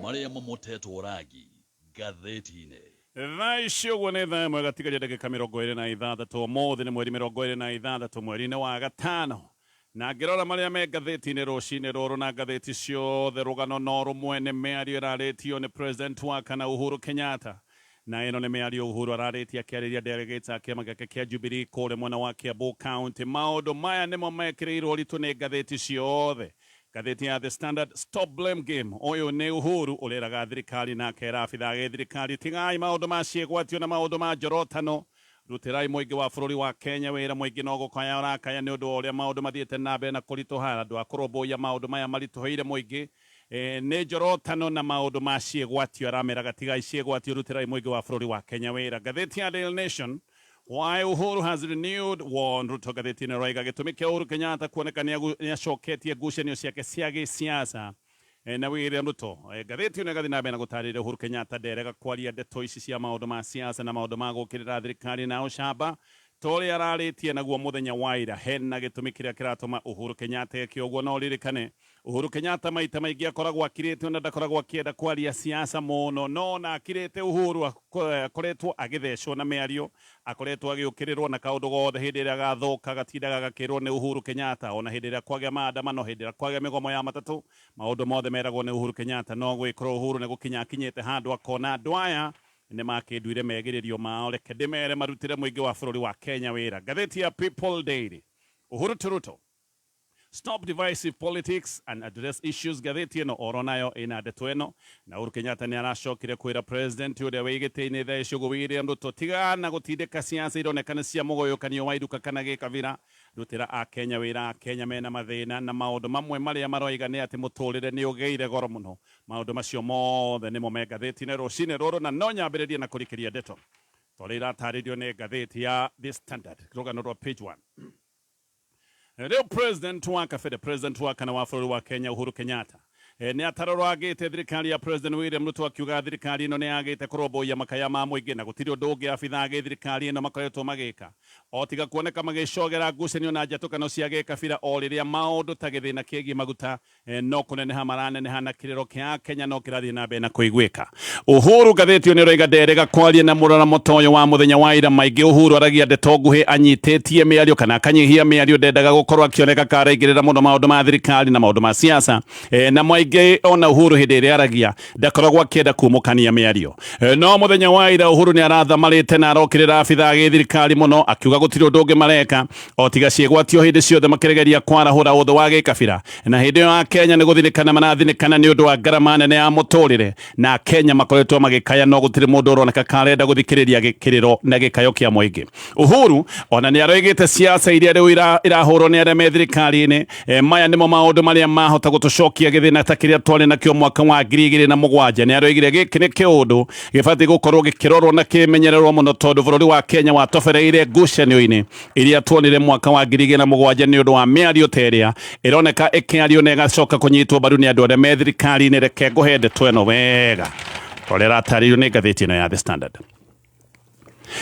Marĩa mamotetwo rangi ngathĩti-inĩ. Thaa ici ũguo nĩ thaa ĩmwe gatigaria ndagĩka 26. Ũmũthĩ nĩ mweri 26 mweri-inĩ wa gatano. Na ngĩrora marĩa me ngathĩti-inĩ rũcinĩ rũrũ na ngathĩti ciothe rũgano no rũmwe, nĩ mĩario ĩrarĩtio nĩ President wa kana Uhuru Kenyatta. Na ĩno nĩ mĩario Uhuru ararĩtie akĩarĩria delegates a kĩama gĩake kĩa Jubilee kũrĩa mwena wa Kiambu County. Maũndũ maya nĩmo mekĩrĩirwo ũritũ nĩ ngathĩti ciothe. Ngathĩti ya The Standard, Stop blame game, ũyũ nĩ Uhuru ũreraga thirikari na akera abithaa gĩthirikari tigai maũndũ ma ciĩgwatio na maũndũ ma njorotano, rutĩrai mũingĩ wa bũrũri wa Kenya wĩra. Mũingĩ no gũkaya ũrakaya nĩ ũndũ wa ũrĩa maũndũ mathiĩte na mbere na kũritũha. Andũ a kũrũmbũiya maũndũ maya maritũhĩire mũingĩ nĩ njorotano na maũndũ ma ciĩgwatio. Arameraga tigai ciĩgwatio, rutĩrai mũingĩ wa bũrũri wa Kenya wĩra. Ngathĩti ya Daily Nation, Why Uhuru has renewed war on Ruto. Ngathĩti ĩno ĩroiga gĩtũmi kĩa Uhuru Kenyatta kuoneka nĩ acoketie ngucanio ciake cia gĩsiasa na William Ruto. Ngathĩti ĩno ĩgathiĩ na mbere na gũtarĩria Uhuru Kenyatta nderega kwaria ndeto ici cia maũndũ ma siasa na maũndũ ma gũkĩrĩra thirikari na ũcamba ta ũrĩa ararĩtie naguo mũthenya wa ira. Hena gĩtũmi kĩrĩa kĩratũma Uhuru Kenyatta eke ũguo. No ũririkane Uhuru Kenyatta maita maingĩ akoragwo akirĩte ona ndakoragwo akĩenda kwaria siasa mũno, no ona akirĩte Uhuru akoretwo agĩthecwo na mĩario, akoretwo agĩũkĩrĩrwo na kaũndũ gothe hĩndĩ ĩrĩa gathũka gatindaga gakĩrwo nĩ Uhuru Kenyatta, ona hĩndĩ ĩrĩa kwagĩa maandamano, hĩndĩ ĩrĩa kwagĩa mĩgomo ya matatũ, maũndũ mothe meragwo nĩ Uhuru Kenyatta. No gwĩkorwo Uhuru nĩ gũkinya akinyĩte handũ akona andũ aya nĩ makĩnduire megĩrĩrio mao, reke ndĩmere marutĩre mũingĩ wa bũrũri wa Kenya wĩra. Ngathĩti ya People Daily, Uhuru to Ruto, Stop divisive politics and address issues. Ngathĩti ĩno oro nayo ĩna ndeto ĩno, na Uhuru Kenyatta nĩ aracokire kwĩra president ũrĩa wĩ gĩtĩ-inĩ thaa ici ũguo William Ruto, tigana gũtindĩka siasa ironeka nĩ cia mũgũyũkanio wa iruka kana gĩkabira, rutĩra akenya wĩra. Akenya mena mathĩna na maũndũ mamwe marĩa maroiga nĩ atĩ mũtũrĩre nĩ ũgĩire goro mũno. Maũndũ macio mothe nĩmo me ngathĩti-inĩ rũcinĩ rũrũ, na no nyambĩrĩrie na kũrikĩria ndeto ta ũrĩa iratarĩrio nĩ ngathĩti ya The Standard, rũgano rwa page 1. Rĩu president wa kabere, president wa kana wa bũrũri wa Kenya Uhuru Kenyatta nĩ ataroragĩte thirikari ya President William Ruto, akiuga thirikari ĩno nĩ yagĩte kũrũmbũiya makaya ma mũingĩ na gũtirĩ ũndũ ũngĩ abithaa gĩthirikari ĩno makoretwo magĩka o tiga kuoneka magĩcogera ngucanio na njatũkano cia gĩkabira, o rĩrĩa maũndũ ta gĩthĩna kĩgiĩ maguta no kũneneha maraneneha na kĩrĩro kĩa Kenya no kĩrathiĩ na mbere na kũiguĩka. Uhuru ngathĩti ĩyo nĩĩroiga nderega kwaria na mũraramo ta ũyũ wa mũthenya wa ira. Maingĩ Uhuru aragia ndeto nguhĩ anyitĩtie mĩario kana akanyihia mĩario, ndendaga gũkorwo akĩoneka karaingĩrĩra mũno maũndũ ma thirikari na maũndũ ma siasa. Na maingĩ ona Uhuru hĩndĩ ĩrĩa aragia ndakoragwo akĩenda kumũkania mĩario. No mũthenya wa ira Uhuru nĩ arathamarĩte na arokĩrĩra abithaa gĩthirikari mũno, akiuga gũtirĩ ũndũ ũngĩ mareka o tiga ciĩgwatio hĩndĩ ciothe makĩgeria kwarahũra ũthũ wa gĩkabira, na hĩndĩ ĩyo Akenya nĩ gũthinĩkana marathinĩkana nĩ ũndũ wa ngarama nene ya mũtũrĩre, na Akenya makoretwo magĩkaya no gũtirĩ mũndũ ũroneka karenda gũthikĩrĩria gĩkĩrĩro na gĩkayo kĩa mũingĩ. Uhuru ona nĩ aroigĩte siasa iria rĩu irahũrwo nĩ arĩa me thirikari-inĩ, maya nĩmo maũndũ marĩa mahota gũtũcokia gĩthĩna ta kĩrĩa twarĩ nakĩo mwaka wa 2007. Nĩ aroigire gĩkĩ nĩ kĩũndũ gĩbatiĩ gũkorwo gĩkĩrorwo na kĩmenyererwo mũno, tondũ bũrũri wa Kenya watobereire ngucanio-inĩ iria tuonire mwaka wa 2007 nĩ ũndũ wa mĩario ta ĩrĩa ĩroneka ĩkĩario na ĩgacoka kũnyitwo mbaru nĩ andũ arĩa me thirikari-inĩ. Reke ngũhe ndeto ĩno wega ũrĩa ĩratarĩrio nĩ ngathĩti ĩno ya The Standard.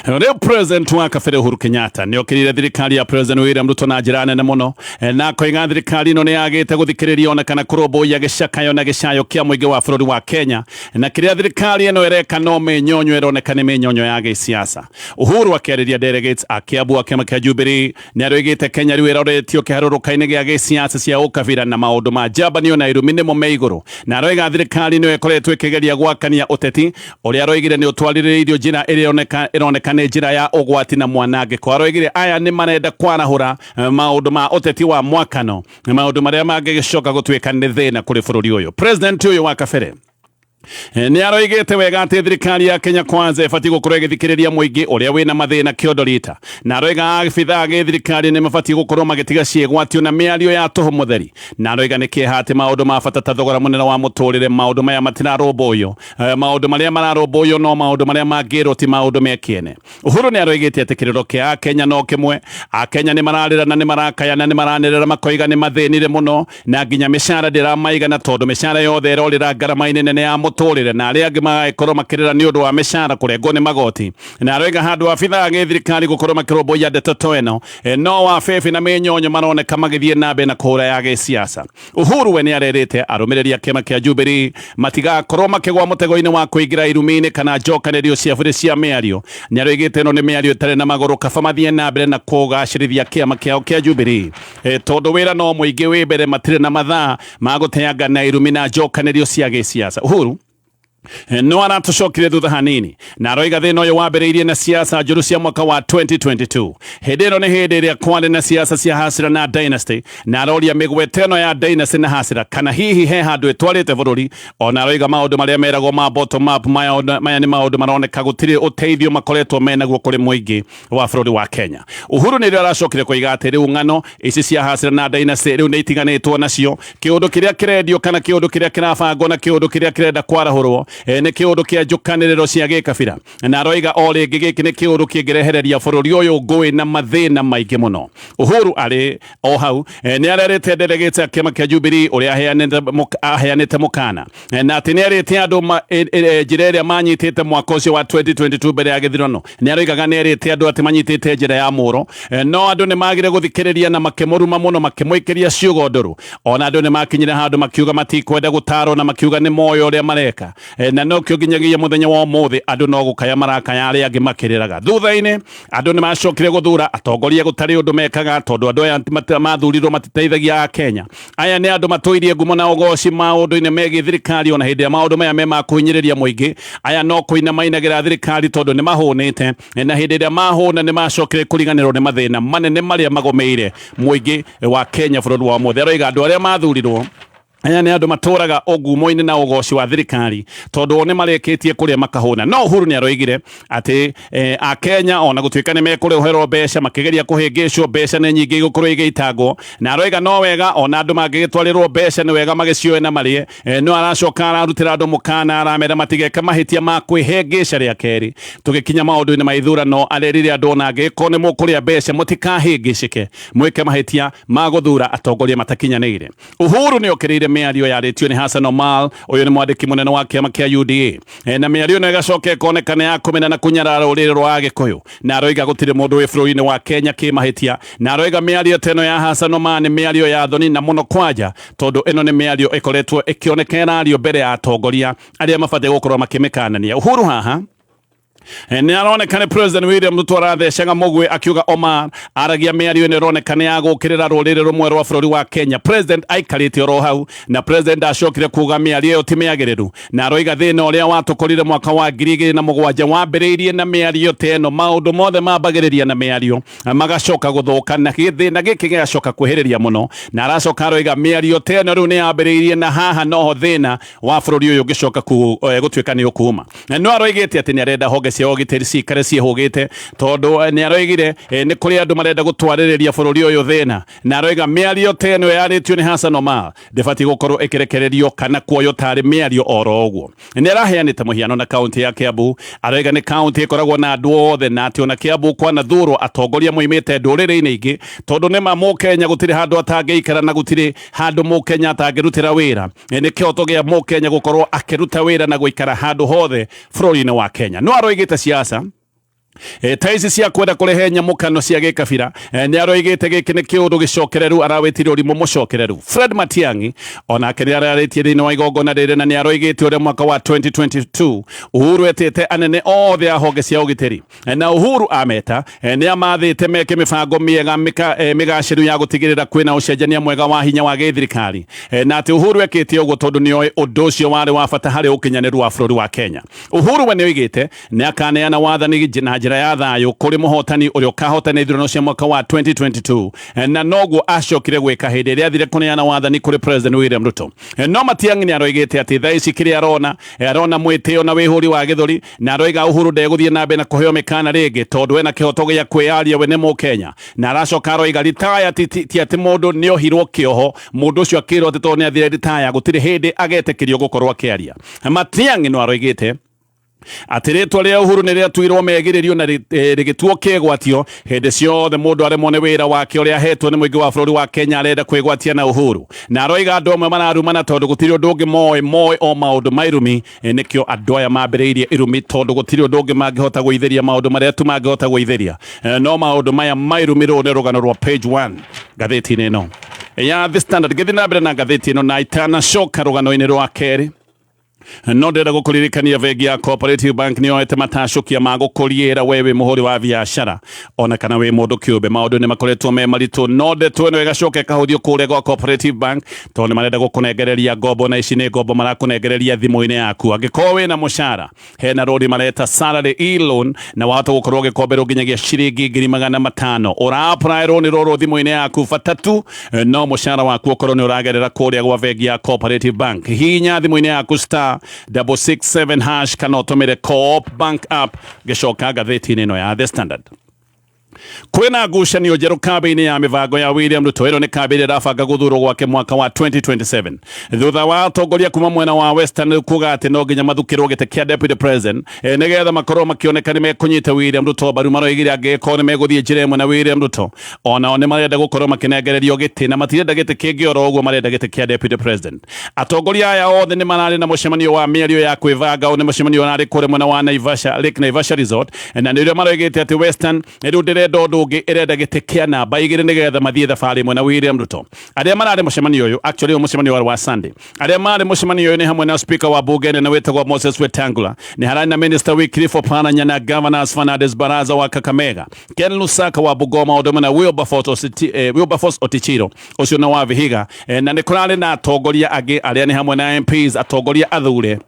Rĩu president wa kabere Uhuru Kenyatta nĩ okĩrĩire thirikari ya President William Ruto na njĩra nene mũno, na akoiga thirikari ĩno nĩ yagĩte gũthikĩrĩria ona kana kũrũmbũiya gĩcakayo na gĩcayo kĩa mũingĩ wa bũrũri wa Kenya, na kĩrĩa thirikari ĩno ĩreka no mĩnyonyo ĩroneka nĩ mĩnyonyo ya gĩsiasa. Uhuru akĩarĩria delegates a Kiambu a kĩama kĩa Jubilee nĩ aroigĩte Kenya rĩu ĩroretio kĩharũrũka-inĩ gĩa gĩsiasa cia ũkabira na maũndũ ma njambanio na irumi nĩmo me igũrũ, na aroiga thirikari nĩyo ĩkoretwo ĩkĩgeria gwakania ũteti ũrĩa aroigire nĩ ũtwarĩrĩirio njĩra ĩrĩa ĩroneka nĩ njĩra ya ũgwati na mwanangĩko. Aroigire aya nĩ marenda kwarahũra maũndũ ma ũteti wa mwakano, maũndũ marĩa mangĩgĩcoka gũtuĩka nĩ thĩna kũrĩ bũrũri ũyũ. President ũyũ wa kabere nĩ aroigĩte wega atĩ thirikari ya Kenya Kwanza ĩbatiĩ gũkorwo ĩgĩthikĩrĩria mũingĩ ũrĩa wĩna mathĩna kĩondo rita, na aroiga abithaa gĩthirikari nĩ mabatiĩ gũkorwo magĩtiga ciĩgwatio na mĩario ya tũhũ mũtheri, na aroiga nĩ kĩeha atĩ maũndũ ma bata ta thogora mũnene wa mũtũrĩre, maũndũ maya matirarũmbũiyo. Maũndũ marĩa mararũmbũiyo no maũndũ marĩa mangĩrwo ti maũndũ me kĩene. Uhuru nĩ aroigĩte atĩ kĩrĩro kĩa Akenya no kĩmwe. Akenya nĩ mararĩra na nĩ marakaya na nĩ maranĩrĩra makoiga nĩ mathĩnire mũno na nginya mĩcara ndĩramaigana, tondũ mĩcara yothe ĩrorĩra ngarama-inĩ nene ya mũtũrĩre. mũtũrĩre na arĩa angĩ magagĩkorwo makĩrĩra nĩ ũndũ wa mĩcara kũrengwo nĩ magoti. Na aroiga handũ abithaa a gĩthirikari gũkorwo makĩrũmbũiya ndeto ta ĩno, no wabebe na mĩnyonyo maroneka magĩthiĩ na mbere na kũhũra ya gĩsiasa. Uhuru we nĩ arerĩte arũmĩrĩri a kĩama kĩa Jubilee matigakorwo makĩgwa mũtego-inĩ wa kũingĩra irumi-inĩ kana njokanĩrio cia bũrĩ cia mĩario. Nĩ aroigĩte ĩno nĩ mĩario ĩtarĩ na magũrũ, kaba mathiĩ na mbere na kũgacĩrithia kĩama kĩao kĩa Jubilee, tondũ wĩra no mũingĩ wĩ mbere, matirĩ na mathaa ma gũteanga na irumi na njokanĩrio cia gĩsiasa. Uhuru no aratũcokire thutha hanini na aroiga thĩna ũyũ wambĩrĩirie na siasa njũru cia mwaka wa 2022. Hĩndĩ ĩno nĩ hĩndĩ ĩrĩa kwarĩ na siasa cia hasira na dynasty, na aroria mĩgwete ĩno ya dynasty na hasira kana hihi he handũ ĩtwarĩte bũrũri. Ona aroiga maũndũ marĩa meragwo ma bottom up maya, maya nĩ maũndũ maroneka gũtirĩ ũteithio makoretwo menaguo kũrĩ mũingĩ wa bũrũri wa Kenya. Uhuru nĩrĩo aracokire koiga atĩ rĩu ng'ano ici cia hasira na dynasty rĩu nĩ itiganĩtwo nacio. Kĩũndũ kĩrĩa kĩrendio kana kĩũndũ kĩrĩa kĩrabangwo na kĩũndũ kĩrĩa kĩrenda kwarahũrwo nĩ kĩũndũ kĩa njũkanĩrĩro cia gĩkabira, na aroiga o rĩngĩ gĩkĩ nĩ kĩũndũ kĩngĩrehereria bũrũri ũyũ ngũĩ na mathĩna maingĩ mũno. Uhuru arĩ o hau nĩ arerĩte delegate a kĩama kĩa Jubilee ũrĩa aheanĩte mũkana, na atĩ nĩ erĩte andũ njĩra ĩrĩa manyitĩte mwaka ũcio wa 2022 mbere ya gĩthurano. Nĩ aroigaga nĩ erĩte andũ atĩ manyitĩte njĩra ya mũro, no andũ nĩ magire gũthikĩrĩria na makĩmũruma mũno, makĩmũikĩria ciugo ndũrũ. Ona andũ nĩ makinyire handũ makiuga matikwenda gũtarwo na makiuga nĩ moyo ũrĩa mareka, na nokĩo nginyagia mũthenya wa ũmũthĩ andũ no gũkaya marakaya arĩa angĩ makĩrĩraga. Thutha-inĩ andũ nĩ macokire gũthura atongoria gũtarĩ ũndũ mekaga, tondũ andũ aya mathurirwo matiteithagia Akenya. Aya nĩ andũ matũirie ngumo na ũgoci maũndũ-inĩ megiĩ thirikari, ona hĩndĩ ya maũndũ maya me ma kũhinyĩrĩria mũingĩ. Aya no kũina mainagĩra thirikari tondũ nĩ mahũnĩte, na hĩndĩ ĩrĩa mahũna nĩ macokire kũriganĩrwo nĩ mathĩna manene marĩa magomeire mũingĩ wa Kenya bũrũri wa ũmũthĩ. Aroiga andũ arĩa mathurirwo aya nĩ andũ matũraga ũgumo-inĩ na ũgoci wa thirikari, tondũ o nĩ marĩkĩtie kũrĩa makahũna. No Uhuru nĩ aroigire atĩ Akenya ona gũtuĩka nĩ mekũrĩhĩrwo mbeca makĩgeria kũhĩngĩcwo, mbeca nĩ nyingĩ igũkorwo igĩitangwo, na aroiga no wega ona andũ mangĩgĩtwarĩrwo mbeca nĩ wega magĩcioe na marĩe. No aracoka ararutĩra andũ mũkana, aramera matigeke mahĩtia ma kwĩhĩngĩca rĩa kerĩ. Tũgĩkinya maũndũ-inĩ ma ithurano, arerire andũ ona angĩgĩkorwo nĩ mũkũrĩa mbeca mũtikahĩngĩcĩke mwĩke mahĩtia ma gũthura atongoria matakinyanĩire. Uhuru nĩ okĩrĩire mĩario yarĩtio nĩ Hassan Omar, ũyũ nĩ mwandĩki mũnene wa kĩama kĩa UDA, na mĩario ĩno ĩgacoka ĩkonekana ya kũmena na kũnyarara rũrĩrĩ rwa Agĩkũyũ, na aroiga gũtirĩ mũndũ wĩ bũrũri-inĩ wa Kenya kĩmahĩtia, na aroiga mĩario ta ĩno ya Hassan Omar nĩ mĩario ya thoni na mũno kwanja, tondũ ĩno nĩ mĩario ĩkoretwo ĩkĩoneka ĩrario mbere ya atongoria arĩa mabatiĩ gũkorwo makĩmĩkanania. Uhuru haha nĩ aroneka nĩ President William Ruto arathecaga mũgwĩ akiuga Omar aragia mĩario ĩno ĩroneka nĩ ya gũkĩrĩra rũrĩrĩ rũmwe rwa bũrũri wa Kenya. President aikarĩte oro hau, na President acokire kuga mĩario ĩyo ti mĩagĩrĩru, na aroiga thĩna ũrĩa watũkorire mwaka wa 2007 wambĩrĩirie na mĩario ta ĩno. Maũndũ mothe mambagĩrĩria na mĩario magacoka gũthũka, na gĩthĩna gĩkĩ gĩgacoka kwĩhĩrĩria mũno, na aracoka aroiga mĩario ta ĩno rĩu nĩ yambĩrĩirie na haha noho thĩna wa bũrũri ũyũ ũngĩcoka gũtuĩka nĩ ũkuma. No aroigĩte atĩ nĩ arenda honge cia ũgitĩri cikare ciĩhũgĩte, tondũ nĩ aroigire nĩ kũrĩ andũ marenda gũtwarĩrĩria bũrũri ũyũ thĩna, na aroiga mĩario ta ĩno yarĩtio nĩ Hassan Omar ndĩbatiĩ gũkorwo ĩkĩrekererio kana kuoywo tarĩ mĩario oro ũguo. Nĩ araheanĩte mũhiano na kaunti ya Kiambu, aroiga nĩ kaunti ĩkoragwo na andũ othe, na atĩ ona Kiambu kwanathurwo atongoria moimĩte ndũrĩrĩ-inĩ ingĩ, tondũ nĩ ma mũkenya gũtirĩ handũ atangĩikara na gũtirĩ handũ mũkenya atangĩrutĩra wĩra. Nĩ kĩhoto gĩa mũkenya gũkorwo akĩruta wĩra na gũikara handũ hothe bũrũri-inĩ wa Kenya. No aroigĩte siasa ta ici cia kwenda kũrehe nyamũkano cia gĩkabira, nĩ aroigĩte gĩkĩ nĩ kĩũndũ gĩcokereru, arawĩtire ũrimũ mũcokereru. Fred Matiang'i onake nĩ ararĩtie thĩinĩ wa igongona rĩrĩ, na nĩ aroigĩte ũrĩa mwaka wa 2022 Uhuru etĩte anene othe a honge cia ũgitĩri, na Uhuru ameta nĩ amathĩte meke mĩbango mĩega mĩgacĩru ya gũtigĩrĩra kwĩna ũcenjania mwega wa hinya wa gĩthirikari, na atĩ Uhuru ekĩte ũguo tondũ nĩoĩ ũndũ ũcio warĩ wa bata harĩ ũkinyanĩru wa bũrũri wa Kenya. Uhuru we nĩoigĩte nĩ akaneana wathani na njĩra ya thayũ kũrĩ mũhotani ũrĩa ũkahotana ithurano cia mwaka wa 2022, na noguo acokire gwĩka hĩndĩ ĩrĩa athire kũneana wathani kũrĩ President William Ruto. No Matiang'i nĩ aroigĩte atĩ thaa ici kĩrĩa arona, arona mwĩtĩo na wĩhũri wa gĩthũri, na aroiga Uhuru ndegũthiĩ na mbere na kũheo mĩkana rĩngĩ tondũ ena kĩhoto gĩa kwĩyaria, we nĩ mũkenya. Na aracoka aroiga ritaya ti atĩ mũndũ nĩ ohirwo kĩoho, mũndũ ũcio akĩrwo atĩ tondũ nĩ athire ritaya gũtirĩ hĩndĩ agetĩkĩrio gũkorwo akĩaria. Matiang'i no aroigĩte Atĩ rĩtwa rĩa Uhuru nĩ rĩatuirwo megĩrĩrio na rĩgĩtuo kĩgwatio hĩndĩ ciothe mũndũ aremwo nĩ wĩra wake ũrĩa ahetwo nĩ mũingĩ wa bũrũri wa Kenya arenda kwĩgwatia na Uhuru. Na aroiga andũ amwe mararumana tondũ gũtirĩ ũndũ ũngĩ moĩ, moĩ o maũndũ ma irumi. Nĩkĩo andũ aya mambĩrĩirie irumi tondũ gũtirĩ ũndũ ũngĩ mangĩhota gũithĩria maũndũ marĩa tu mangĩhota gũithĩria no maũndũ maya ma irumi. Rũrũ nĩ rũgano rwa page 1 ngathĩti-inĩ ĩno ya The Standard. Ngĩthiĩ na mbere na ngathĩti ĩno na itanacoka rũgano-inĩ rwa kerĩ, no ndĩrenda gũkũririkania bengi ya Cooperative Bank nĩ yoete matacũkia ma gũkũriĩra we wĩ mũhũri wa biacara ona kana wĩ mũndũ kĩũmbe. Maũndũ nĩ makoretwo me maritũ, no ndeto ĩno ĩgacoka ĩkahũthio kũrĩa gwa Cooperative Bank tondũ nĩ marenda gũkũnengereria ngombo, na ici nĩ ngombo marakũnengereria thimũ-inĩ yaku. Angĩkorwo wĩna mũcara, hena rũni mareta salary e-loan, na wahota gũkorwo ũgĩkomberwo nginyagia ciringi 500,000. Ũra apply rũni rũrũ thimũ-inĩ yaku, bata tu no mũcara waku ũkorwo nĩ ũragerera kũrĩa gwa bengi ya Cooperative Bank. Hihinya thimũ-inĩ yaku *667# kana ũtũmĩre Co-op Bank app. Ngĩcoka ngathĩti-inĩ ĩno ya The Standard, kwĩna ngucanio njerũ kambĩ-inĩ ya mĩbango ya William Ruto. Ĩno nĩ kambĩ ĩrĩa ĩrabanga gũthurwo gwake mwaka wa 2027 thutha wa atongoria kuma mwena wa Western kuga atĩ no nginya mathukĩrwo gĩtĩ kĩa deputy president nĩgetha makorwo makĩoneka nĩ mekũnyita William Ruto mbaru. Maroigire angĩgĩkorwo nĩ megũthiĩ njĩra ĩmwe na William Ruto, onao nĩ marenda gũkorwo makĩnengererio gĩtĩ, na matirenda gĩtĩ kĩngĩ oro ũguo, marenda gĩtĩ kĩa deputy president. Atongoria aya othe nĩ mararĩ na mũcemanio wa mĩario ya kwĩbanga. Ũyũ nĩ mũcemanio ũrarĩ kũrĩa mwena wa Naivasha, Lake Naivasha Resort, na nĩrĩo maroigĩte atĩ Western rĩu ndĩrenda ũndũ ũngĩ, ĩrenda gĩtĩ kĩa namba 2 nĩgetha mathiĩ thabarĩ ĩmwe na William Ruto. Arĩa mararĩ mũcemanio ũyũ, actually ũyũ mũcemanio warĩ wa Sunday, arĩa marĩ mũcemanio ũyũ nĩ hamwe na speaker wa bunge nene wĩtagwo Moses Wetangula, nĩ hararĩ na minister Wycliffe Oparanya na governors Fernandes Baraza wa Kakamega, Ken Lusaka wa Bungoma, ũndũ ũmwe na Wilberforce Otichiro ũcio nĩ wa Vihiga, na nĩ kũrarĩ na atongoria angĩ arĩa nĩ hamwe na MPs, atongoria athure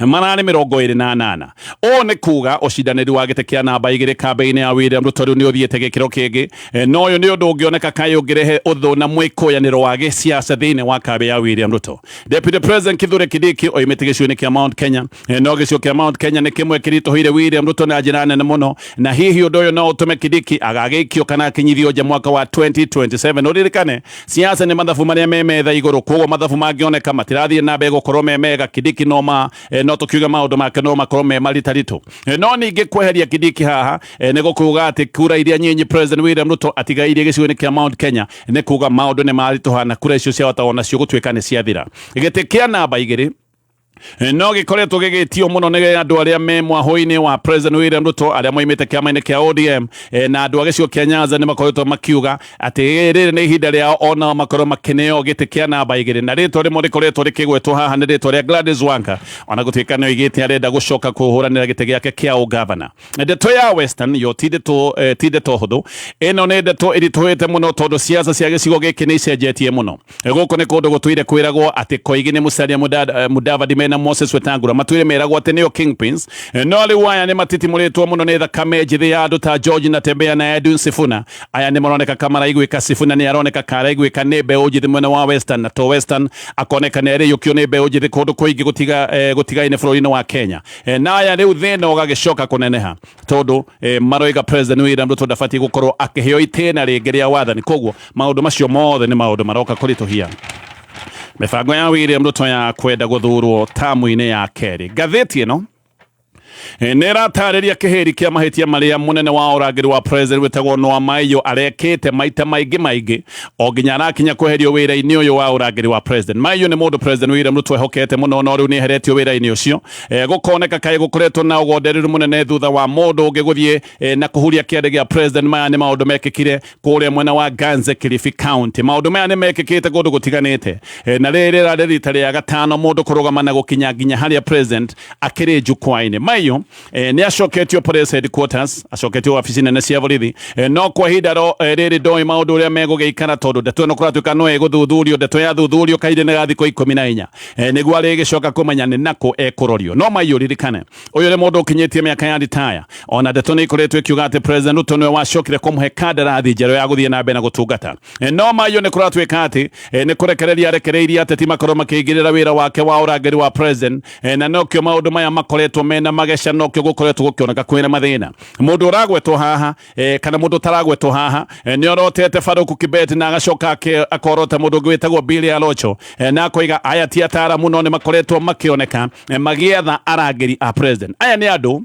mararĩ 28. Ũũ nĩ kuga ũcindanĩri wa gĩtĩ kĩa namba 2 kambĩ-inĩ ya William Ruto rĩu nĩ ũthiĩte gĩkĩro kĩngĩ. No ũyũ nĩ ũndũ ũngĩoneka kaĩ ũngĩrehe ũthũ na mwĩkũyanĩro wa gĩsiasa thĩinĩ wa kambĩ ya William Ruto. Deputy President Kithure Kindiki oimĩte gĩcigo-inĩ kĩa Mount Kenya. No gĩcigo kĩa Mount Kenya nĩ kĩmwe kĩritũhĩire William Ruto na njĩra nene mũno, na hihi ũndũ ũyũ no ũtũme Kindiki agagĩikio kana akinyithio nja mwaka wa 2027. Ũririkane siasa nĩ mathabu marĩa me metha igũrũ, koguo mathabu mangĩoneka matirathiĩ na mbere gũkorwo me mega, Kindiki no ma no tũkiuge maũndũ make no makorwo me maritaritũ. No ningĩ kweheria Kindiki haha nĩ gũkuga atĩ kura iria nyinyi President William Ruto atigairie gĩcigo-inĩ kĩa Mount Kenya, nĩ kuga maũndũ nĩ maritũha na kura icio ciahota onacio gũtuĩka nĩ ciathira. Gĩtĩ kĩa namba 2 no gĩkoretwo gĩgĩtio mũno nĩ andũ arĩa me mwahũ-inĩ wa President William Ruto arĩa moimĩte kĩama-inĩ kĩa ODM, na andũ a gĩcigo kĩa Nyanza nĩ makoretwo makiuga atĩ rĩrĩ nĩ ihinda rĩao onao makorwo makĩneo gĩtĩ kĩa namba 2, na rĩtwa rĩmwe rĩkoretwo rĩkĩgwetwo haha nĩ rĩtwa rĩa Gladys Wanga, ona gũtuĩka nĩ oigĩte arenda gũcoka kũhũranĩra gĩtĩ gĩake kĩa ũgavana. Ndeto ya Western yo ti ndeto ti ndeto hũthũ. Ĩno nĩ ndeto ĩritũhĩte mũno tondũ siasa cia gĩcigo gĩkĩ nĩ icenjetie mũno. Gũkũ nĩ kũndũ gũtũire kwĩragwo atĩ Koigi nĩ Musalia Mudavadi mena Moses Wetangula matũire meragwo atĩ nĩo kingpins. No rĩu aya nĩ matitimũrĩtwo mũno nĩ thakame njĩthĩ ya andũ ta George Natembeya na Edwin Sifuna. Aya nĩ maroneka kamaraiguĩka. Sifuna nĩ aroneka karaiguĩka nĩ mbeũ njĩthĩ mwena wa Western, na to Western, akoneka nĩ arĩyũkio nĩ mbeũ njĩthĩ kũndũ kũingĩ gũtiga gũtigaine bũrũri-inĩ wa Kenya. Na aya rĩu thĩna ũgagĩcoka kũneneha tondũ maroiga President William Ruto ndabatiĩ gũkorwo akĩheo itĩna rĩngĩ rĩa wathani. Koguo maũndũ macio mothe nĩ maũndũ maroka kũritũhia mĩbango ya William Ruto ya kwenda gũthurwo tamu-inĩ ya kerĩ. Ngathĩti ĩno nĩ ĩratarĩria kĩhĩri kĩa mahĩtia marĩa mũnene wa ũrangĩri wa president wĩtagwo Noah Maiyo arekĩte maita maingĩ maingĩ o nginya arakinya kweherio wĩra-inĩ ũyũ wa ũrangĩri wa president. Maiyo nĩ mũndũ President William Ruto ehokete mũno, no rĩu nĩ eheretio wĩra-inĩ ũcio. Gũkoneka kaĩ gũkoretwo na ũgondereru mũnene thutha wa mũndũ ũngĩ gũthiĩ na kũhuria kĩande gĩa president. Maya nĩ maũndũ mekĩkire kũrĩa mwena wa Ganze, Kilifi County. Maũndũ maya nĩ mekĩkĩte kũndũ gũtiganĩte, na rĩrĩ rĩrarĩ rita rĩa gatano mũndũ kũrũgama na gũkinya nginya harĩa president akĩrĩ jukwaa-inĩ. Maiyo nĩ acoketio police headquarters, acoketio wabici nene cia borithi, no kwa ihinda rĩrĩ ndoĩ maũndũ ũrĩa megũgĩikara tondũ ndeto ĩno kũratuĩka no ĩgũthuthurio. Ndeto ya thuthurio kahinda-inĩ ga thikũ 14 nĩguo arĩgĩcoka kũmenya nĩ nakũ ekũrorio. No Maiyo, ririkane ũyũ nĩ mũndũ ũkinyĩtie mĩaka ya ritaya, ona ndeto nĩ ikoretwo ikiuga atĩ President Ruto nĩwe wacokire kũmũhe kandarathi njerũ ya gũthiĩ na mbere na gũtungata. No Maiyo nĩ kũratuĩka atĩ nĩ kũrekereria arekereirie ateti makorwo makĩingĩrĩra wĩra wake wa ũrangĩri wa president, na nokĩo maũndũ maya makoretwo mena mageci. Mbeca nokĩo gũkoretwo gũkĩoneka kwĩna mathĩna. Mũndũ ũragwetwo haha kana mũndũ ũtaragwetwo haha nĩ orotete Farouk Kibet na agacoka akorota mũndũ ũngĩ wĩtagwo Billy Arocho na akoiga aya ti ataaramu no nĩ makoretwo makĩoneka magĩetha arangĩri a president. Aya nĩ andũ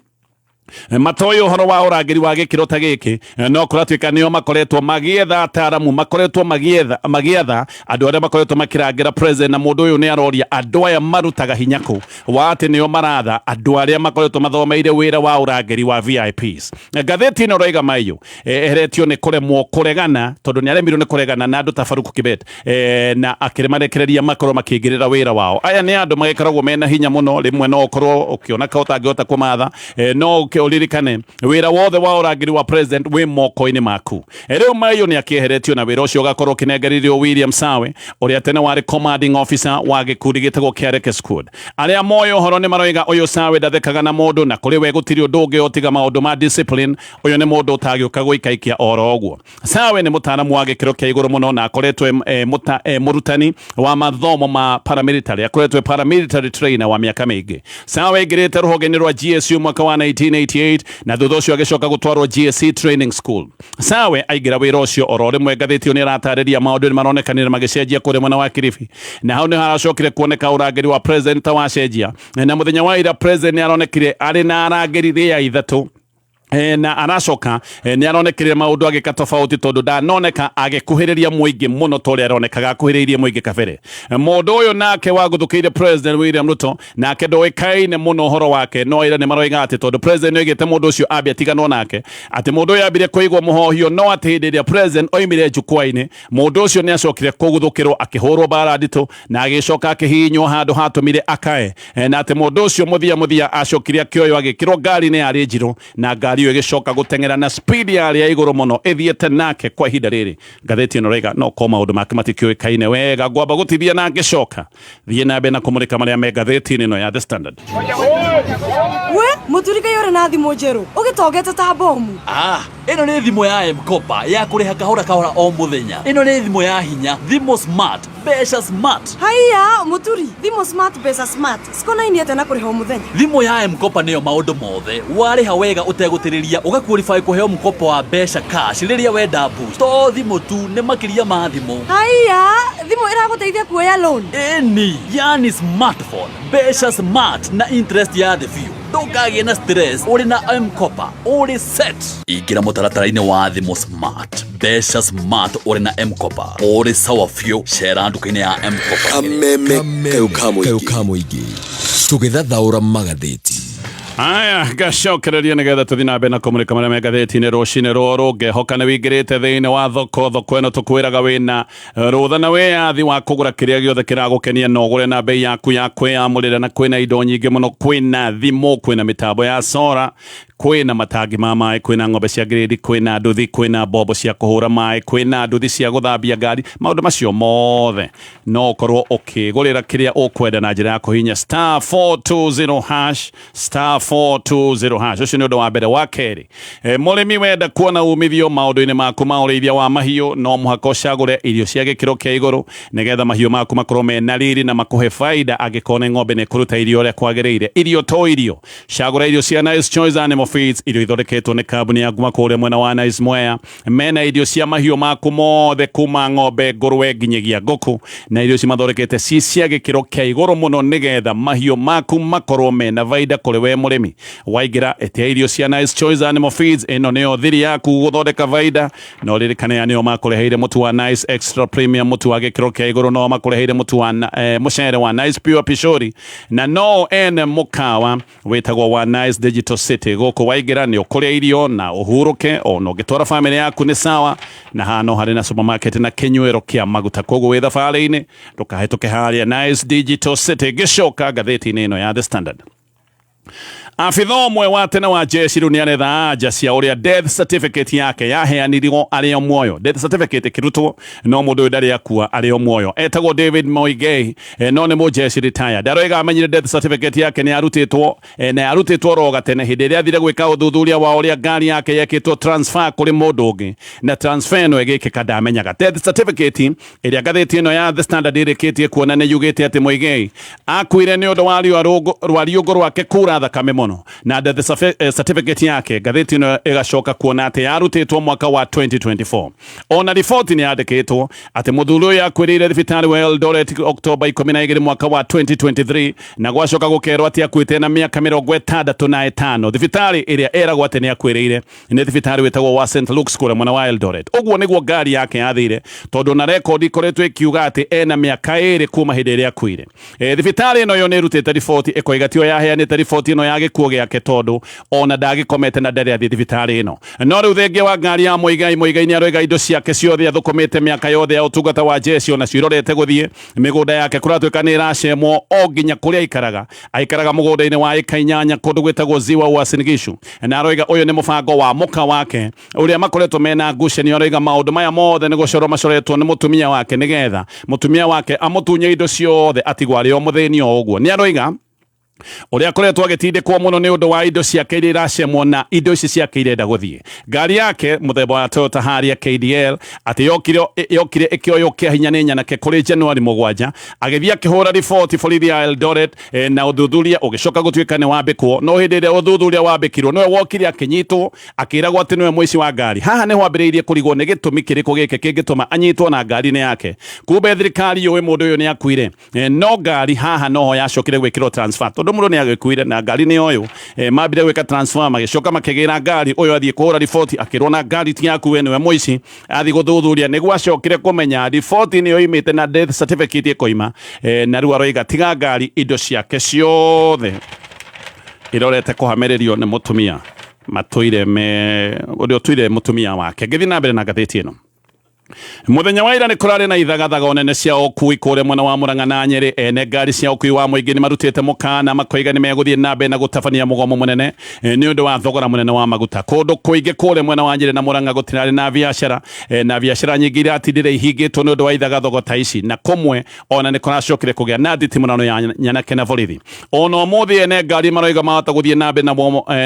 matoĩ ũhoro wa ũrangĩri wa gĩkĩro ta gĩkĩ, no kũratuĩka nĩo makoretwo magĩetha ataaramu, makoretwo magĩetha andũ arĩa makoretwo makĩrangĩra president. Na mũndũ ũyũ nĩ aroria andũ aya marutaga hinya kũ wa atĩ nĩo maratha andũ arĩa makoretwo mathomeire wĩra wa ũrangĩri wa VIPs. Ngathĩti ĩno ĩroiga Maiyo eheretio nĩ kũremwo kũregana, tondũ nĩ aremirwo nĩ kũregana na andũ ta Farouk Kibet na akĩmarekereria makorwo makĩingĩrĩra wĩra wao. Aya nĩ andũ magĩkoragwo mena hinya mũno, rĩmwe no ũkorwo ũkĩona ka ũtangĩhota kũmatha, no ũririkane wĩra wothe wa ũrangĩri wa president wĩ moko-inĩ maku. Rĩu Maiyo nĩ akĩeheretio na wĩra ũcio ũgakorwo ũkĩnengererio William Sawe, ũrĩa tene warĩ commanding officer wa gĩkundi gĩtagwo kĩa Reke Squad. Arĩa moĩ ũhoro nĩ maroiga ũyũ Sawe ndathekaga na mũndũ, na kũrĩ we gũtirĩ ũndũ ũngĩ otiga maũndũ ma discipline. Ũyũ nĩ mũndũ ũtagĩũka gũikaikia oro ũguo. Sawe nĩ mũtaaramu wa gĩkĩro kĩa igũrũ mũno na akoretwo mũrutani wa mathomo ma paramilitary, akoretwo paramilitary trainer wa mĩaka mĩingĩ. Sawe aingĩrĩte rũhonge-inĩ rwa GSU mwaka wa 1988 na thutha ũcio agĩcoka gũtwarwo GSC training school. Sawe aingĩra wĩra ũcio oro rĩmwe, ngathĩti ĩyo nĩ ĩratarĩria maũndũ nĩ maronekanire magĩcenjia kũrĩa mwena wa Kilifi, na hau nĩ haracokire kuoneka ũrangĩri wa president ta wacenjia. Na mũthenya wa ira president nĩ aronekire arĩ na arangĩri rĩa ithatũ, na aracoka nĩ aronekire maũndũ agĩka tofauti, tondũ ndanoneka agĩkuhĩrĩria mũingĩ mũno ta ũrĩa aronekaga akuhĩrĩirie mũingĩ kabere. Mũndũ ũyũ nake wagũthũkĩire President William Ruto nake ndoĩkaine mũno ũhoro wake, no ira nĩ maroiga atĩ tondũ president nĩoigĩte mũndũ ũcio ambe atiganwo nake, atĩ mũndũ ũyũ ambire kũigwo mũhohio, no atĩ hĩndĩ ĩrĩa president oimire jukwaa-inĩ, mũndũ ũcio nĩ acokire kũguthũkĩrwo, akĩhũrwo mbara nditũ na agĩcoka akĩhihinywo handũ hatũmire akae, na atĩ mũndũ ũcio mũthia mũthia acokire akĩoywo agĩkĩrwo ngari-inĩ yarĩ njirũ, na ngari ĩyo ĩgĩcoka gũteng'era na speed yarĩ ya igũrũ mũno ĩthiĩte nake kwa ihinda rĩrĩ. Ngathĩti ĩno raiga no ko maũndũ make matikĩũĩkaine wega. Ngwamba gũtithia na ngĩcoka thiĩ na mbere na kũmũrĩka marĩa me ngathĩti-inĩ ĩno ya The Standard. We mũturi kaĩ ũrĩ na thimũ njerũ ũgĩtongete ta bomu? Ĩno nĩ thimũ ya M-Kopa ya kũrĩha kahora kahora o mũthenya. Ĩno nĩ thimũ ya hinya, thimũ smart, mbeca smart. Haiya mũturi, thimũ smart, mbeca smart cikonainie atĩa na kũrĩha o mũthenya? Thimũ ya M-Kopa nĩyo maũndũ mothe. Warĩha wega ũtegũtĩrĩria, ũgaqualify kũheo mkopo wa mbeca cash rĩrĩa wenda boost. To thimũ tu, nĩ makĩria ma thimũ. Haiya, thimũ ĩragũteithia kuoya loan? Ĩni, yani smartphone, mbeca smart na interest ya thĩ biũ. Ndũkagĩe na stress, ũrĩ na M-Kopa, ũrĩ set. Ingĩra mũtaratara-inĩ wa thimũ smart, mbeca smart, ũrĩ na M-Kopa, ũrĩ sawa biũ. Cera nduka-inĩ ya M-Kopa. Kameme kayũ ka mũingĩ tũgĩthathaũra magathĩti. Aya, ngacokereria nĩgetha tũthiĩ na mbere na kũmũrĩka marĩa me ngathĩti-inĩ rũcinĩ rũrũ. Ngehoka nĩ wĩingĩrĩte thĩinĩ wa thoko. Thoko ĩno tũkwĩraga wĩna rũtha na wĩyathi wa kũgũra kĩrĩa gĩothe kĩragũkenia, na ũgũre na bei yaku ya kwĩyamũrĩra. Na kwĩna indo nyingĩ mũno, kwĩna thimũ, kwĩna mĩtambo ya sora, kwĩna matangi ma maĩ, kwĩna ng'ombe cia grade, kwĩna nduthi, kwĩna mbombo cia kũhũra maĩ, kwĩna nduthi cia gũthambia ngari. Maũndũ macio mothe no ũkorwo ũkĩgũrĩra kĩrĩa ũkwenda na njĩra ya kũhihinya *420#, *420#. Ũcio nĩ ũndũ wa mbere. Wa kerĩ, mũrĩmi wenda kuona umithio maũndũ-inĩ maku ma ũrĩithia wa mahiũ, no mũhaka ũcagũre irio cia gĩkĩro kĩa igũrũ nĩgetha mahiũ maku makorwo mena riri na makũhe baida. Angĩkorwo nĩ ng'ombe, nĩ kũruta irio ũrĩa kwagĩrĩire. Irio to irio, cagũra irio cia Nice Choice Animal Feeds, irio ithondeketwo nĩ kambuni ya nguma kũrĩa mwena wa Nice Mwea. Mena irio cia mahiũ maku mothe kuma ng'ombe, ngũrwe nginyagia ngũkũ, na irio ici mathondekete ci cia gĩkĩro kĩa igũrũ mũno nĩgetha mahiũ maku makorwo mena baida kũrĩ we mũrĩmi. Waingĩra ĩtia irio cia Nice Choice Animal Feeds, ĩno nĩyo thiri yaku gũthondeka baida. No ririkane aya nĩo makũreheire mũtu wa Nice Extra Premium, mũtu wa gĩkĩro kĩa igũrũ. No makũreheire mũtu wa mũcere wa Nice Pure Pishori, na no ene mũkawa wĩtagwo wa Nice Digital City. Gũkũ waingĩra nĩ ũkũrĩa irio na ũhurũke, ona ũngĩtwara famĩlĩ yaku nĩ sawa, na haha no harĩ na supermarket na kĩnyuĩro kĩa maguta. Koguo wĩ thabarĩ-inĩ ndũkahĩtũke harĩa Nice Digital City. Ngĩcoka ngathĩti-inĩ ĩno ya The Standard, abitha ũmwe wa tene wa jeshi rĩu nĩ aretha anja cia ũrĩa death certificate yake yaheanirwo arĩ o muoyo. Death certificate ĩkĩrutwo no mũndũ ũyũ ndarĩ akua, arĩ o muoyo. Etagwo David Moigei, no nĩ mũjeshi retired. Aroiga amenyire death certificate yake nĩ yarutĩtwo, na yarutĩtwo ro gatene hĩndĩ ĩrĩa athire gwĩka ũthuthuria wa ũrĩa ngari yake yekĩtwo transfer kũrĩ mũndũ ũngĩ, na transfer ĩno ĩgĩkĩka ndamenyaga. Death certificate ĩrĩa ngathĩti ĩno ya The Standard ĩrĩkĩtie kuona nĩ yugĩte atĩ Muigai akuire nĩ ũndũ wa riũa rwa riũngũ rwake kura thakame mũno. mũno. Na death certificate yake, ngathĩti ĩno ĩgacoka kuona atĩ yarutĩtwo mwaka wa 2024. Ona riboti nĩ yandĩkĩtwo atĩ mũthuri ũyũ akuĩrĩire thibitarĩ wa Eldoret Oktoba 12 mwaka wa 2023, na gwacoka gũkerwo atĩ akuĩte na mĩaka 65. Thibitarĩ ĩrĩa ĩragwo atĩ nĩ akuĩrĩire nĩ thibitarĩ wĩtagwo wa St Luke's kũrĩa mwena wa Eldoret. Ũguo nĩguo ngari yake yathire, tondũ na rekondi ikoretwo ĩkiuga atĩ ena mĩaka 2 kuma hĩndĩ ĩrĩa akuire. Thibitarĩ ĩno yo nĩ ĩrutĩte riboti ĩkoiga tiyo yaheanĩte riboti ĩno ya gĩkuũ gĩake, tondũ ona ndagĩkomete na ndarĩ athiĩ thibitarĩ ĩno. No rĩu thengia wa ngari ya Muigai, Muigai nĩ aroiga indo ciake ciothe athũkũmĩte mĩaka yothe ya ũtungata wa jeshi onacio irorete gũthiĩ. Mĩgũnda yake kũratuĩka nĩ ĩracemwo o nginya kũrĩa aikaraga. Aikaraga mũgũnda-inĩ wa ĩka 8 kũndũ gwĩtagwo Ziwa Uasin Gishu, na aroiga ũyũ nĩ mũbango wa mũka wake ũrĩa makoretwo mena ngucanio. Aroiga maũndũ maya mothe nĩ gũcorwo macoretwo nĩ mũtumia wake, nĩgetha mũtumia wake amũtunye indo ciothe atigwo arĩ o mũthĩni o ũguo. Nĩ aroiga ũrĩa akoretwo agĩtindĩkwo mũno nĩ ũndũ wa indo ciake iria iracemwo, na indo ici ciake irenda gũthiĩ. Ngari yake mũthemba wa Toyota Harrier KDL atĩ yokire ĩkĩoywo kĩa hinya nĩ nyanake kũrĩ Januari 7, agĩthiĩ akĩhũra riboti borithi ya Eldoret, na ũthuthuria ũgĩcoka gũtuĩka nĩ wambĩkwo. No hĩndĩ ĩrĩa ũthuthuria wambĩkirwo, nĩwe wokire akĩnyitwo, akĩragwo atĩ nĩwe mũici wa ngari. Haha nĩho ambĩrĩirie kũrigwo nĩ gĩtũmi kĩrĩkũ gĩkĩ kĩngĩtũma anyitwo na ngari-inĩ yake. Kumbe thirikari yũĩ mũndũ ũyũ nĩ akuire, no ngari haha noho yacokire gwĩkĩrwo transfer, tondũ mũndũ nĩ agĩkuire na ngari nĩ ũyũ. Mambire gwĩka transfer, magĩcoka makĩgĩra ngari. Ũyũ athiĩ kũhũra riboti akĩrwo na ngari ti yaku, we nĩwe mũici. Athiĩ gũthuthuria nĩguo acokire kũmenya riboti nĩyo imĩte na death certificate ĩkoima. Na rĩu aroiga tiga ngari, indo ciake ciothe irorete kũhamĩrĩrio nĩ mũtumia matũire me ũrĩa ũtuire mũtumia wake. Ngĩthiĩ na mbere na ngathĩti ĩno, muthenya wa ira nĩ kũrarĩ na ithagathaga nene cia ũkui kũrĩa mwena wa Murang'a na Nyĩrĩ. Ene ngari cia ũkui wa mũingĩ nĩ marutĩte mũkana, makoiga nĩ megũthiĩ na mbere na gũtabania mũgomo mũnene nĩ ũndũ wa thogora mũnene wa maguta. Kũndũ kũingĩ kũrĩa mwena wa Nyĩrĩ na Murang'a gũtirarĩ na biacara, na biacara nyingĩ iratindire ihingĩtwo nĩ ũndũ wa ithagathogo ta ici, na kũmwe ona nĩ kũracokire kũgĩa na nditimũrano ya nyanake na borithi. Ona ũmũthĩ ene ngari maroiga mahota gũthiĩ na mbere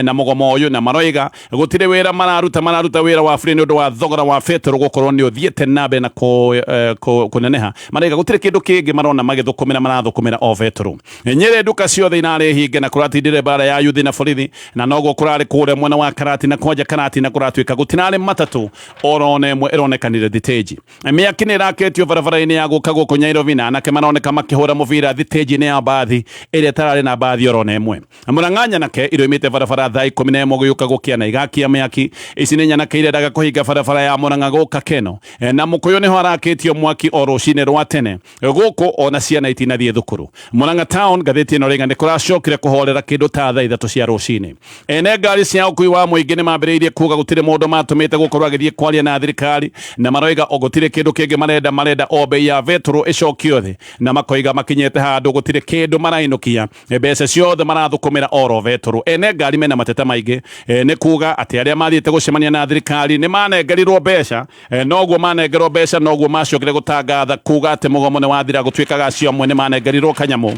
na mũgomo ũyũ, na maroiga gũtirĩ wĩra mararuta, mararuta wĩra wa free nĩ ũndũ wa thogora wa betũrũ gũkorwo nĩ ũthiĩte na mbere na kũneneha. Maraiga gũtirĩ kĩndũ kĩngĩ marona magĩthũkũmĩra, marathũkũmĩra o betũrũ. Nyĩrĩ nduka ciothe irarĩ hinge, na kũratindire mbara ya yuthi na borithi, na noguo kũrarĩ kũrĩa mwena wa Karatina, kwanja Karatina kũratuĩka gũtirarĩ matatũ orona ĩmwe ĩronekanire thitĩnji. Mĩaki nĩ ĩrakĩtio barabara-inĩ ya gũka gũkũ Nairobi, na anake maroneka makĩhũra mũbira thitĩnji-inĩ ya mbathi ĩrĩa ĩtararĩ na mbathi orona ĩmwe. Murang'a nyanake iroimĩte barabara thaa 11 gũgĩũka gũkĩa na igakia mĩaki. Ici nĩ nyanake irendaga kũhinga barabara ya Murang'a gũka Keno, na Mũkũyũ nĩho arakĩtio mwaki o rũcinĩ rwa tene gũkũ, ona ciana itinathiĩ thukuru. Murang'a town, ngathĩti ĩno rĩga nĩ kũracokire kũhorera kĩndũ ta thaa 3 cia rũcinĩ. Ene ngari cia ũkui wa mũingĩ nĩ mambĩrĩirie kuga gũtirĩ mũndũ matũmĩte gũkorwo agĩthiĩ kwaria na thirikari, na maroiga o gũtirĩ kĩndũ kĩngĩ marenda, marenda o bei ya betũrũ ĩcokio thĩ, na makoiga makinyĩte handũ gũtirĩ kĩndũ marainũkia, mbeca ciothe marathũkũmĩra oro betũrũ. Ene ngari mena mateta maingĩ, nĩ kuga atĩ arĩa mathiĩte gũcemania na thirikari nĩ manengerirwo mbeca, noguo manengerwo mbeca noguo macokire gũtangatha kuga atĩ mũgomo nĩ wathira. Gũtuĩkaga acio amwe nĩ manengerirwo kanyamũ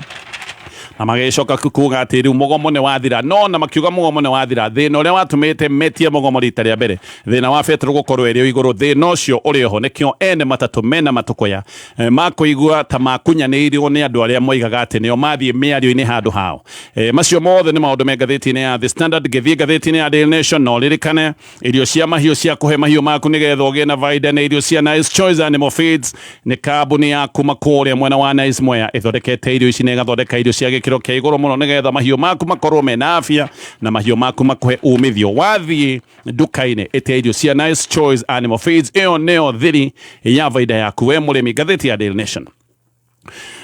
na magĩcoka kuga atĩ rĩu mũgomo nĩ wathira. No na makiuga mũgomo nĩ wathira, thĩna ũrĩa watũmĩte metie mũgomo rita rĩa mbere, thĩna wa betũrũ gũkorwo ĩrĩ igũrũ, thĩna ũcio ũrĩ oho. Nĩkĩo ene matatũ mena matũkũya makũigua ta makunyanĩirwo nĩ andũ arĩa moigaga atĩ nĩo mathiĩ mĩario-inĩ handũ hao. Macio mothe nĩ maũndũ me ngathĩti-inĩ ya The Standard. Ngĩthiĩ ngathĩti-inĩ ya Daily Nation, no ririkane irio cia mahiũ cia kũhe mahiũ maku nĩgetha ũgĩe na baida nĩ irio cia Nice Choice Animal Feeds. Nĩ kambuni ya kuma kũrĩa mwena wa Nice Mwea ĩthondekete irio ici, na ĩgathondeka irio cia gĩkĩro kĩa igũrũ mũno nĩgetha mahiũ maku makorwo mena afya na mahiũ maku makũhe umithio. Wathiĩ nduka-inĩ, ĩtia irio cia Nice Choice Animal Feeds, ĩyo nĩyo thiri ya baida yaku we mũrĩmi. Ngathĩti ya Daily Nation,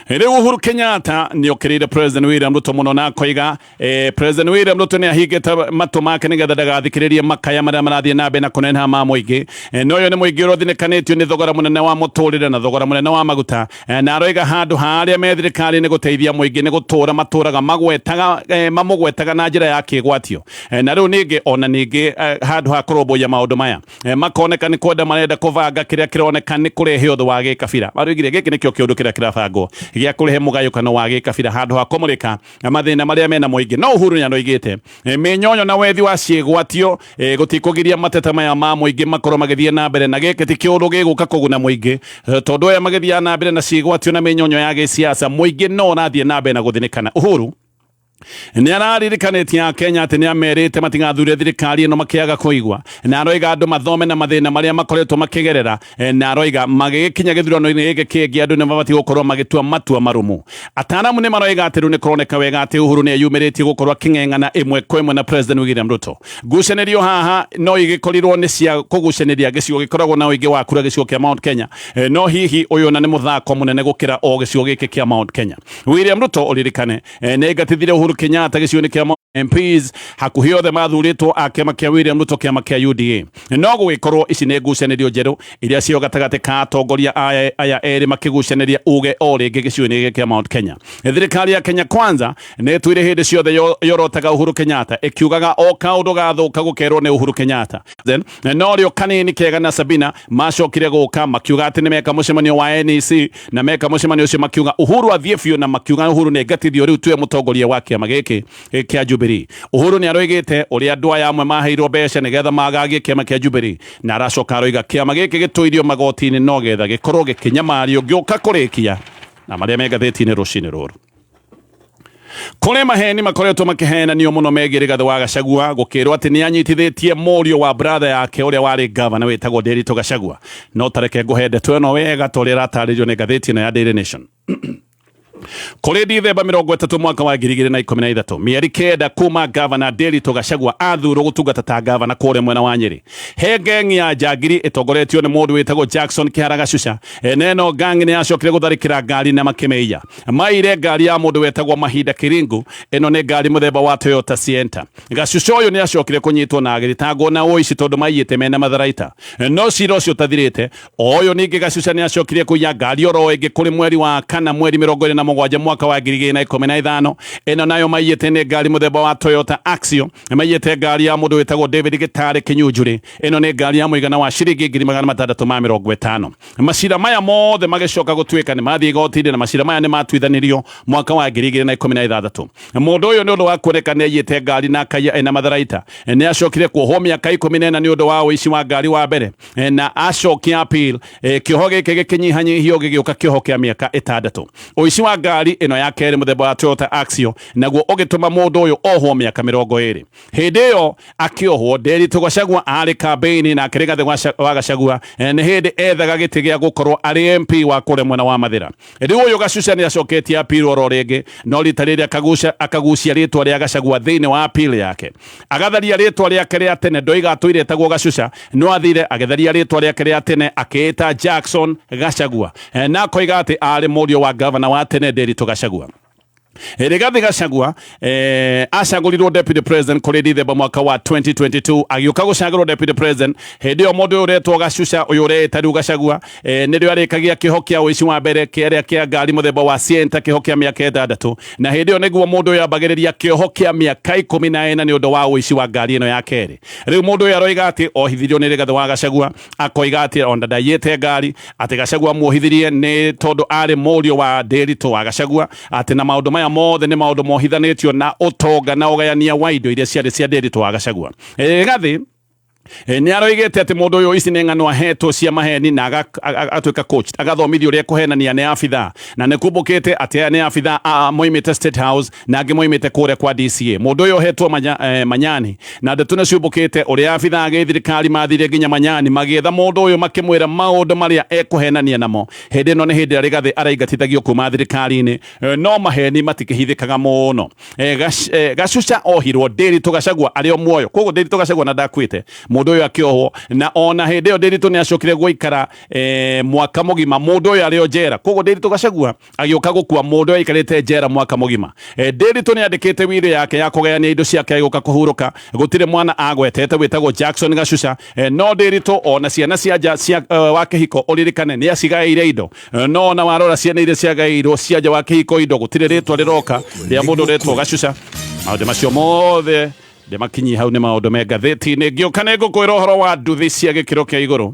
rĩu Uhuru Kenyatta nĩ okĩrĩire President William Ruto mũno, na akoiga President William Ruto nĩ ahingĩte matũ make nĩgetha ndagathikĩrĩrie makaya marĩa marathiĩ na mbere na kũneneha ma mũingĩ. Na ũyũ nĩ mũingĩ ũrĩa ũthinĩkanĩtio nĩ thogora mũnene wa mũtũrĩre na thogora mũnene wa maguta, na aroiga handũ ha arĩa me thirikari-inĩ gũteithia mũingĩ, nĩ gũtũra matũraga magwetaga, mamũgwetaga na njĩra ya kĩgwatio. Na rĩu ningĩ ona ningĩ, handũ ha kũrũmbũiya maũndũ maya, makoneka nĩ kwenda marenda kũbanga kĩrĩa kĩroneka nĩ kũrehe ũthũ wa gĩkabira. Maroigire gĩkĩ nĩkĩo kĩũndũ kĩrĩa kĩrabangwo gĩa kũrehe mũgayũkano wa gĩkabira handũ ha kũmũrĩka mathĩna marĩa mena mũingĩ. No Uhuru nĩ anoigĩte mĩnyonyo na wethi wa ciĩgwatio gũtikũgiria mateta maya ma mũingĩ makorwo magĩthiĩ na mbere, na gĩkĩ ti kĩũndũ gĩgũka kũguna mũingĩ, tondũ aya magĩthiaga na mbere na ciĩgwatio na mĩnyonyo ya gĩsiasa, mũingĩ no ũrathiĩ na mbere na gũthinĩkana. Uhuru Nĩ araririkanĩtie Akenya atĩ nĩ amerite matigathure thirikari ĩno makĩaga kũigua, na aroiga andũ mathome na mathĩna marĩa makoretwo makĩgerera, na aroiga magĩgĩkinya gĩthurano-inĩ gĩkĩ kĩngĩ andũ nĩ mabatiĩ gũkorwo magĩtua matua marũmu. Ataaramu nĩ maroiga atĩ rĩu nĩ kũroneka wega atĩ Uhuru nĩ eyumĩrĩtie gũkorwo akĩng'eng'ana ĩmwe kwa ĩmwe na President William Ruto. Ngucanĩrio haha no igĩkorirwo nĩ cia kũgucanĩria gĩcigo gĩkoragwo na ũingĩ wa kura, gĩcigo kĩa Mount Kenya, no hihi ũyũ ona nĩ mũthako mũnene gũkĩra o gĩcigo gĩkĩ kĩa Mount Kenya. William Ruto ũririkane nĩ aingatithire Uhuru Kenyatta gĩcigo-inĩ kĩa MPs hakuhĩ othe mathurĩtwo a kĩama kĩa William Ruto, kĩama kĩa UDA. No gũgĩkorwo ici nĩ ngucanĩrio njerũ iria cio gatagatĩ ka atongoria aya erĩ makĩgucanĩria uge o rĩngĩ gĩcigo-inĩ gĩkĩ kĩa Mount Kenya. Thirikari ya Kenya Kwanza nĩ ĩtwire hĩndĩ ciothe yorotaga Uhuru Kenyatta, ĩkiugaga o kaũndũ gathũka gũkerwo nĩ Uhuru Kenyatta. Then no rĩo kanini kega na Sabina macokire gũka makiuga atĩ nĩ meka mũcemanio wa NEC, na meka mũcemanio ũcio makiuga Uhuru athiĩ biũ, na makiuga Uhuru nĩ ngatithio rĩu tuwe mũtongoria wa kĩama gĩkĩ kĩa Jubilee. Uhuru nĩ aroigĩte ũrĩa andũ aya amwe maheirwo mbeca nĩgetha magagie kĩama kĩa Jubilee, na aracoka aroiga kĩama gĩkĩ gĩtũirio magoti-inĩ no getha gĩkorwo gĩkĩnyamario ngĩũka kũrĩkia na marĩa me ngathĩti-inĩ rũcinĩ rũrũ. Kũrĩ maheni makoretwo makĩhenanio mũno megiĩ Rigathĩ wa Gachagua, gũkĩrwo atĩ nĩ anyitithĩtie mũriũ wa brother yake ũrĩa warĩ gavana wĩtagwo Ndiritu Gachagua. No tareke ngũhe ndeto ĩno wega ta ũrĩa ĩratarĩrio nĩ ngathĩti ĩno ya Daily Nation. Kũrĩ Dithemba 30 mwaka wa 2013, mĩeri 9 kuma gavana Ndiritu Gachagua athurwo gũtungata ta gavana kũrĩa mwena wa Nyĩrĩ, he gang ya njangiri ĩtongoretio nĩ mũndũ wĩtagwo Jackson Kĩhara Gacuca. Neno gang nĩ yacokire gũtharĩkĩra ngari na makĩmĩiya. Maire ngari ya mũndũ wetagwo Mahinda Kiringu, ĩno nĩ ngari mũthemba wa Toyota Sienta. Gacuca ũyũ nĩ acokire kũnyitwo na agĩthitangwo na ũici tondũ maiyĩte mena matharaita. No cira ũcio ũtathirĩte, o ũyũ ningĩ Gacuca nĩ acokire kũiya ngari oro ĩngĩ kũrĩ mweri wa kana mweri 27 mwaka wa 2015. Ĩno nayo maiyĩte nĩ ngari mũthemba wa Toyota Axio. Maiyĩte ngari ya mũndũ wĩtagwo David Gĩtarĩ Kĩnyunjurĩ. Ĩno nĩ ngari ya mũigana wa ciringi 650,000. Macira maya mothe magĩcoka gũtuĩka nĩ mathiĩ igoti-inĩ, na macira maya nĩ matuithanirio mwaka wa 2016. Mũndũ ũyũ nĩ ũndũ wa kuoneka nĩ aiyĩte ngari na akaiya ena matharaita, nĩ acokire kuohwo mĩaka 14 nĩ ũndũ wa ũici wa ngari wa mbere, na acokia appeal, kĩoho gĩkĩ gĩkĩnyihanyihio gĩgĩũka kĩoho kĩa mĩaka 6. Ũici wa ngari ĩno ya kerĩ mũthemba wa Toyota Axio naguo ũgĩtũma mũndũ ũyũ ohwo mĩaka 20. Hĩndĩ ĩyo akĩohwo, Ndiritu Gachagua arĩ kambĩini, nake Rigathĩ wa Gachagua nĩ hĩndĩ ethaga gĩtĩ gĩa gũkorwo arĩ MP wa kũrĩa mwena wa Mathĩra. Rĩu ũyũ Gacuca nĩ acoketie appeal oro rĩngĩ, no rita rĩrĩ akagucia rĩtwa rĩa Gachagua thĩinĩ wa appeal yake. Agatharia rĩtwa rĩake rĩa tene, ndoiga atũire etagwo Gacuca, no athire agĩtharia rĩtwa rĩake rĩa tene akĩĩta Jackson Gachagua, na akoiga atĩ arĩ mũriũ wa gavana wa tene Ndiritu Gachagua. Rigathi Gachagua acagũrirwo deputy president kũrĩ Dithemba mwaka wa 2022, agĩũka gũcagũrwo deputy president hĩndĩ ĩyo mũndũ ũyũ ũretwo Gacuca ũyũ ũreĩta rĩu Gachagua nĩrĩo arĩkagia kĩoho kĩa ũici wa mbere kĩarĩa kĩa ngari mũthemba wa Sienta, kĩoho kĩa mĩaka 6, na hĩndĩ ĩyo nĩguo mũndũ ũyũ ambagĩrĩria kĩoho kĩa mĩaka 14 nĩ ũndũ wa ũici wa ngari ĩno ya kerĩ. Rĩu mũndũ ũyũ aroiga atĩ ohithirio nĩ Rigathi wa Gachagua, akoiga atĩ ona ndaiyĩte ngari, atĩ Gachagua muohithirie nĩ tondũ arĩ mũriũ wa Ndiritu wa Gachagua, atĩ na maũndũ maya mothe nĩ maũndũ mohithanĩtio na ũtonga na ũgayania wa indo iria ciarĩ cia Ndiritu wa Gachagua. Rigathi nĩ aroigĩte atĩ mũndũ ũyũ ici nĩ ng'ano ahetwo cia maheni, na agatuĩka coach, agathomithio ũrĩa kũhenania nĩ abithaa, na nĩ kumbũkĩte atĩ aya nĩ abithaa moimĩte State House na angĩ moimĩte kũrĩa kwa DCA. Mũndũ ũyũ ohetwo manyani, na ndeto nĩ ciumbũkĩte ũrĩa abithaa gĩthirikari mathire nginya manyani magĩetha mũndũ ũyũ makĩmwĩra maũndũ marĩa ekũhenania namo. Hĩndĩ ĩno nĩ hĩndĩ ĩrĩa Rigathĩ araingatithagio kuma thirikari-inĩ, no maheni matikĩhithĩkaga mũno. Gacuca ohirwo Ndiritu Gachagua arĩ o muoyo, koguo Ndiritu Gachagua na ndakuĩte, mũndũ ũyũ akĩohwo, na ona hĩndĩ ĩyo Ndiritu nĩ acokire gũikara mwaka mũgima mũndũ ũyũ arĩ o njera, koguo Ndiritu Gachagua agĩũka gũkua mũndũ ũyũ aikarĩte njera mwaka mũgima. Ndiritu nĩ andĩkĩte will yake ya kũgayania indo ciake agĩũka kũhurũka, gũtirĩ mwana agwetete wĩtagwo Jackson Gacuca, no Ndiritu ona ciana cia nja cia wa kĩhiko ũririkane nĩ acigaĩire indo, no ona warora ciana iria ciagaĩirwo cia nja wa kĩhiko indo gũtirĩ rĩtwa rĩroka rĩa mũndũ ũretwo Gacuca. Maũndũ macio mothe ndĩmakinyie hau nĩ maũndũ me ngathĩti-inĩ. Ngĩũka nĩ ngũkwĩra ũhoro wa nduthi cia gĩkĩro kĩa igũrũ,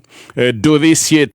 nduthi ciĩ